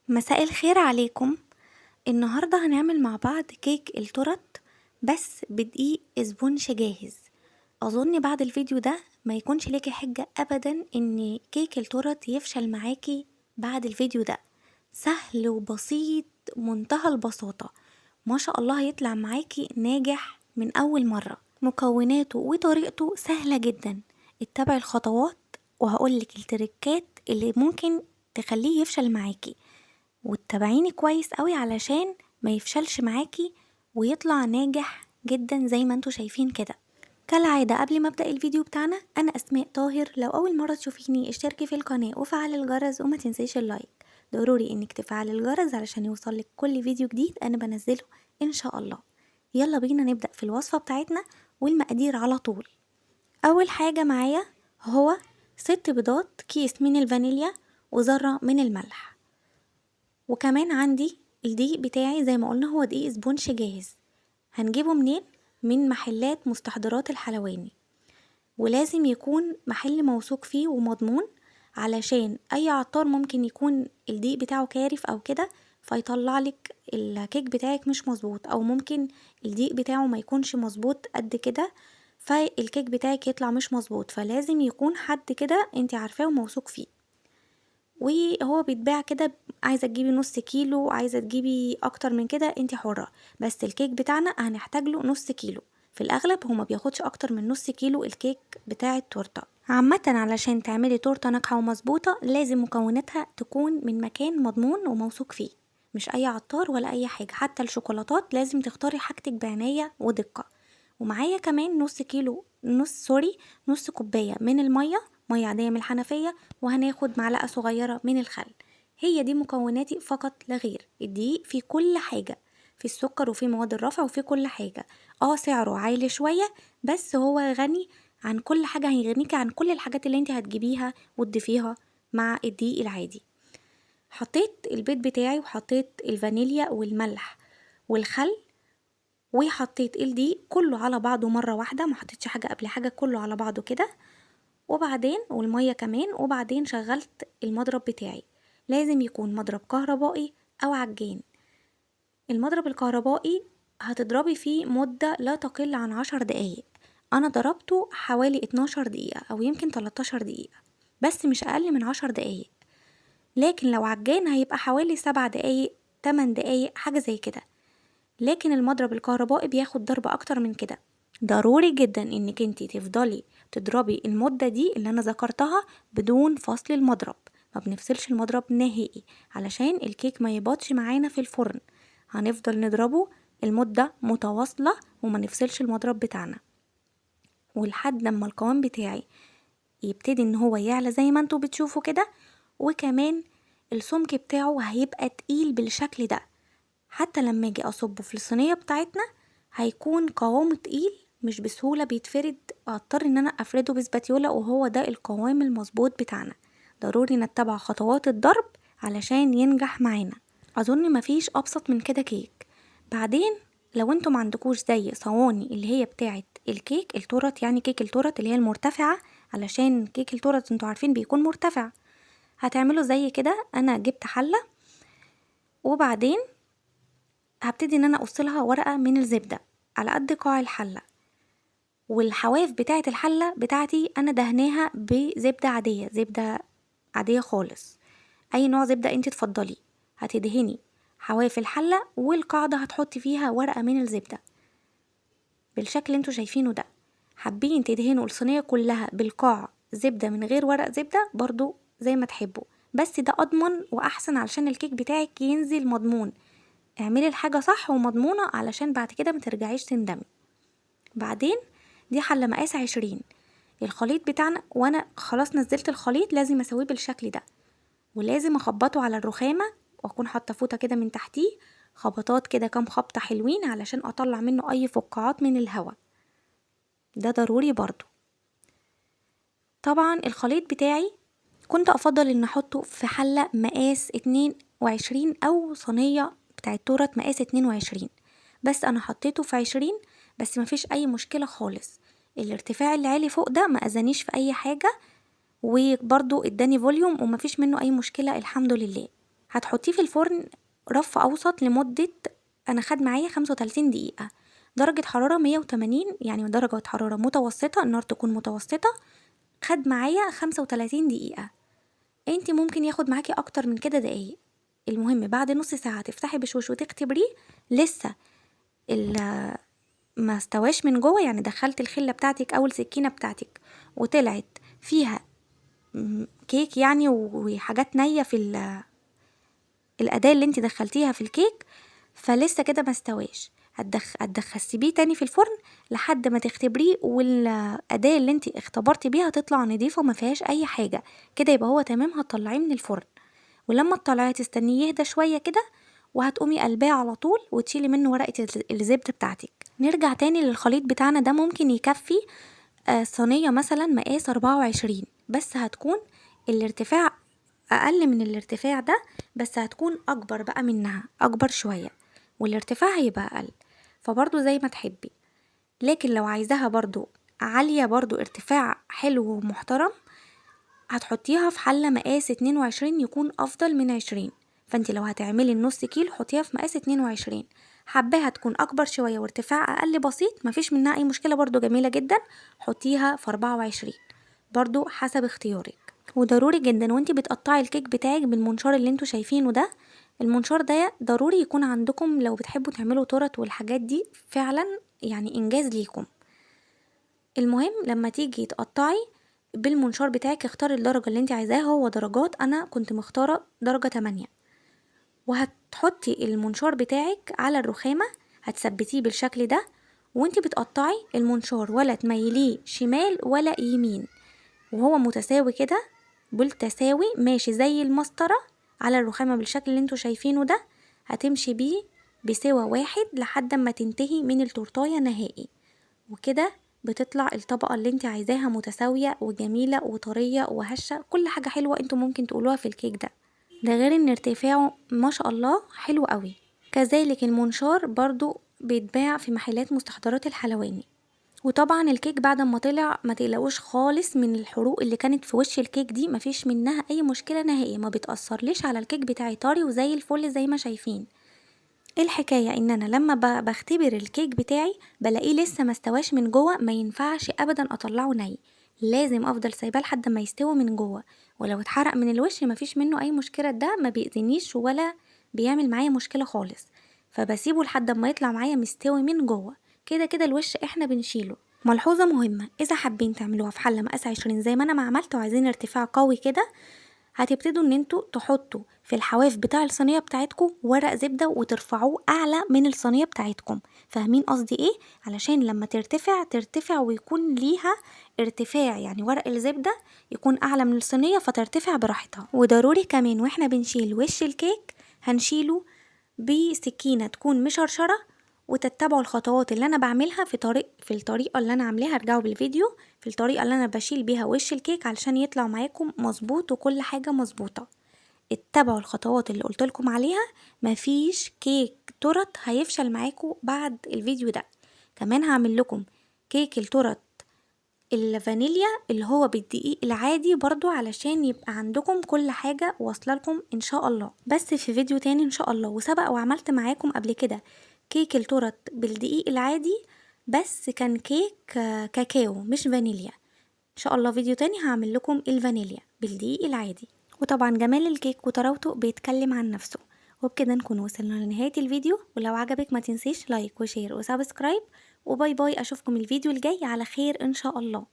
مساء الخير عليكم. النهاردة هنعمل مع بعض كيك التورت بس بدقيق sponge جاهز. اظن بعد الفيديو ده ما يكونش ليكي حجة ابدا ان كيك التورت يفشل معاكي بعد الفيديو ده. سهل وبسيط منتهى البساطة، ما شاء الله هيطلع معاكي ناجح من اول مرة. مكوناته وطريقته سهلة جدا، اتبعي الخطوات وهقولك التريكات اللي ممكن تخليه يفشل معاكي، وتتابعيني كويس قوي علشان ما يفشلش معاكي ويطلع ناجح جدا زي ما انتوا شايفين كده. كالعادة قبل ما ابدأ الفيديو بتاعنا، انا اسماء طاهر، لو اول مرة تشوفيني اشتركي في القناة وفعلي الجرس وما تنسيش ال like، ضروري انك تفعلي الجرس علشان يوصلك كل فيديو جديد انا بنزله ان شاء الله. يلا بينا نبدأ في الوصفة بتاعتنا والمقادير على طول. اول حاجة معايا هو 6 بيضات، كيس من الفانيليا وذرة من الملح، وكمان عندي الدقيق بتاعي زي ما قلنا هو دقيق sponge جاهز. هنجيبه منين؟ من محلات مستحضرات الحلواني، ولازم يكون محل موثوق فيه ومضمون، علشان اي عطار ممكن يكون الدقيق بتاعه كارف او كده فيطلع لك الكيك بتاعك مش مظبوط، او ممكن الدقيق بتاعه ما يكونش مظبوط قد كده فالكيك بتاعك يطلع مش مظبوط. فلازم يكون حد كده انت عارفاه وموثوق فيه. وهو بيتباع كده، عايزه تجيبي نص كيلو، عايزه تجيبي اكتر من كده انت حره، بس الكيك بتاعنا هنحتاج له نص كيلو في الاغلب، هو ما بياخدش اكتر من نص كيلو الكيك بتاع التورته. عامه علشان تعملي تورته ناجحه ومظبوطه لازم مكوناتها تكون من مكان مضمون وموثوق فيه، مش اي عطار ولا اي حاجه. حتى الشوكولاتات لازم تختاري حاجتك بعنايه ودقه. ومعايا كمان نص كيلو، نص سوري، نص كوبايه من الميه، ميه عاديه من الحنفيه، وهناخد معلقه صغيره من الخل. هي دي مكوناتي فقط لا غير. الدقيق في كل حاجه، في السكر وفي مواد الرفع وفي كل حاجه. سعره عالي شويه بس هو غني عن كل حاجه، هيغنيكي عن كل الحاجات اللي انت هتجيبيها وتضيفيها مع الدقيق العادي. حطيت البيض بتاعي وحطيت الفانيليا والملح والخل وحطيت الدقيق كله على بعضه مره واحده، ما حطيتش حاجه قبل حاجه، كله على بعضه كده. وبعدين والميه كمان. وبعدين شغلت المضرب بتاعي. لازم يكون مضرب كهربائي او عجان. المضرب الكهربائي هتضربي فيه مدة لا تقل عن 10 دقايق، انا ضربته حوالي 12 دقيقة او يمكن 13 دقيقة، بس مش اقل من 10 دقايق. لكن لو عجان هيبقى حوالي 7 دقايق 8 دقايق حاجة زي كده. لكن المضرب الكهربائي بياخد ضرب اكتر من كده. ضروري جدا انك انتي تفضلي تضربي المدة دي اللي انا ذكرتها بدون فصل المضرب، ما بنفصلش المضرب نهائي علشان الكيك ما يبطش معانا في الفرن. هنفضل نضربه المدة متواصلة وما نفصلش المضرب بتاعنا، ولحد لما القوام بتاعي يبتدي ان هو يعلى زي ما انتوا بتشوفوا كده. وكمان السمك بتاعه هيبقى تقيل بالشكل ده، حتى لما اجي اصبه في الصينية بتاعتنا هيكون قوامه تقيل، مش بسهولة بيتفرد، هضطر ان انا افرده بسباتيولا، وهو ده القوام المظبوط بتاعنا. ضروري نتبع خطوات الضرب علشان ينجح معانا. اظن مفيش ابسط من كده كيك. بعدين لو انتم ما عندكوش زي صواني اللي هي بتاعه الكيك التورت، يعني كيك التورت اللي هي المرتفعه، علشان كيك التورت انتوا عارفين بيكون مرتفع، هتعملوا زي كده. انا جبت حله وبعدين هبتدي ان انا اقص لها ورقه من الزبده على قد قاع الحله، والحواف بتاعه الحله بتاعتي انا دهناها بزبده عاديه، زبده عاديه خالص، اي نوع زبده انت تفضليه. هتدهني حواف الحله والقاعده هتحطي فيها ورقه من الزبده بالشكل اللي انتوا شايفينه ده. حابين تدهنوا الصينيه كلها بالقاع زبده من غير ورق زبده برضو زي ما تحبوا، بس ده اضمن واحسن علشان الكيك بتاعك ينزل مضمون. اعملي الحاجه صح ومضمونه علشان بعد كده ما ترجعيش تندمي. بعدين دي حله مقاس 20، الخليط بتاعنا وانا خلاص نزلت الخليط لازم اسويه بالشكل ده، ولازم اخبطه على الرخامه واكون حاطه فوطه كده من تحتيه، خبطات كده كام خبطه حلوين علشان اطلع منه اي فقاعات من الهواء، ده ضروري برضو. طبعا الخليط بتاعي كنت افضل ان احطه في حله مقاس 22 او صينيه بتاعت تورت مقاس 22، بس انا حطيته في 20، بس مفيش اي مشكله خالص. الارتفاع اللي عالي فوق ده ما اذانيش في اي حاجه، وبرضو اداني volume ومفيش منه اي مشكله الحمد لله. هتحطيه في الفرن رف اوسط لمدة، انا خد معايا 35 دقيقة، درجة حرارة 180، يعني درجة حرارة متوسطة، النار تكون متوسطة. خد معايا 35 دقيقة، انتي ممكن ياخد معاكي اكتر من كده دقايق. المهم بعد نص ساعة تفتحي بشوش وتختبريه، لسه ما استواش من جوه، يعني دخلت الخلة بتاعتك او السكينة بتاعتك وطلعت فيها كيك يعني وحاجات نية في الأداة اللي انتي دخلتيها في الكيك، فلسه كده ما استواش. هتدخسيه تاني في الفرن لحد ما تختبريه، والأداة اللي انتي اختبرتي بيها تطلع نظيفة وما فيهاش أي حاجة، كده يبقى هو تمام. هتطلعيه من الفرن، ولما تطلعيه تستنيه يهدى شوية كده، وهتقومي قلباه على طول وتشيلي منه ورقة الزبدة بتاعتك. نرجع تاني للخليط بتاعنا ده، ممكن يكفي، صينية مثلا مقاس 24، بس هتكون الارتفاع أقل من الارتفاع ده، بس هتكون أكبر بقى منها، أكبر شوية، والارتفاع هيبقى أقل، فبرضو زي ما تحبي. لكن لو عايزاها برضو عالية، برضو ارتفاع حلو ومحترم، هتحطيها في حلة مقاس 22، يكون أفضل من 20. فانت لو هتعملي النص كيلو حطيها في مقاس 22. حباها تكون أكبر شوية وارتفاع أقل بسيط، مفيش منها أي مشكلة، برضو جميلة جدا، حطيها في 24 برضو حسب اختيارك. وضروري جدا وانت بتقطعي الكيك بتاعك بالمنشار اللي انتوا شايفينه ده، المنشار ده ضروري يكون عندكم لو بتحبوا تعملوا تورت والحاجات دي، فعلا انجاز ليكم. المهم لما تيجي تقطعي بالمنشار بتاعك اختاري الدرجة اللي انت عايزاها، هو درجات، انا كنت مختارة درجة 8. وهتحطي المنشار بتاعك على الرخامة، هتثبتيه بالشكل ده وانت بتقطعي المنشار، ولا تميليه شمال ولا يمين، وهو متساوي كده بالتساوي ماشي زي المسطرة على الرخامة بالشكل اللي انتوا شايفينه ده. هتمشي بيه بسوى واحد لحد ما تنتهي من التورتاية نهائي، وكده بتطلع الطبقة اللي انت عايزاها متساوية وجميلة وطرية وهشة، كل حاجة حلوة انتوا ممكن تقولوها في الكيك ده. ده غير ان ارتفاعه ما شاء الله حلو قوي. كذلك المنشار برضو بيتباع في محلات مستحضرات الحلواني. وطبعا الكيك بعد ما طلع ما تقلقوش خالص من الحروق اللي كانت في وش الكيك دي، مفيش منها اي مشكلة نهائي، ما بتأثرليش على الكيك بتاعي، طري وزي الفل زي ما شايفين. ايه الحكاية؟ ان انا لما بختبر الكيك بتاعي بلاقيه لسه ما استواش من جوه، ما ينفعش ابدا اطلعه ني، لازم افضل سايباه لحد ما يستوي من جوه، ولو اتحرق من الوش مفيش منه اي مشكلة، ده ما بيأذينيش ولا بيعمل معايا مشكلة خالص، فبسيبه لحد ما يطلع معايا مستوي من جوه. كده كده الوش احنا بنشيله. ملحوظة مهمة، اذا حابين تعملوها في حلة مقاس 20 زي ما انا ما عملت وعايزين ارتفاع قوي كده، هتبتدوا ان انتوا تحطوا في الحواف بتاع الصينية بتاعتكم ورق زبدة وترفعوه اعلى من الصينية بتاعتكم. فاهمين قصدي ايه؟ علشان لما ترتفع ترتفع ويكون ليها ارتفاع، يعني ورق الزبدة يكون اعلى من الصينية فترتفع براحتها. وضروري كمان واحنا بنشيل وش الكيك هنشيله بسكينة تكون مشرشرة، وتتبعوا الخطوات اللي انا بعملها في الطريقة اللي انا عاملاها، ارجعوا بالفيديو في الطريقة اللي انا بشيل بيها وش الكيك علشان يطلع معاكم مظبوط وكل حاجة مظبوطة. اتبعوا الخطوات اللي قلت لكم عليها، مفيش كيك تورت هيفشل معاكم بعد الفيديو ده. كمان هعمل لكم كيك التورت الفانيليا اللي هو بالدقيق العادي برضو، علشان يبقى عندكم كل حاجة واصلة لكم ان شاء الله، بس في فيديو تاني ان شاء الله. وسبق وعملت معاكم قبل كده كيك التورت بالدقيق العادي، بس كان كيك كاكاو مش فانيليا. ان شاء الله فيديو تاني هعمل لكم الفانيليا بالدقيق العادي. وطبعا جمال الكيك وطراوته بيتكلم عن نفسه. وبكده نكون وصلنا لنهاية الفيديو، ولو عجبك ما تنسيش like و share و subscribe، و bye bye. اشوفكم الفيديو الجاي على خير ان شاء الله.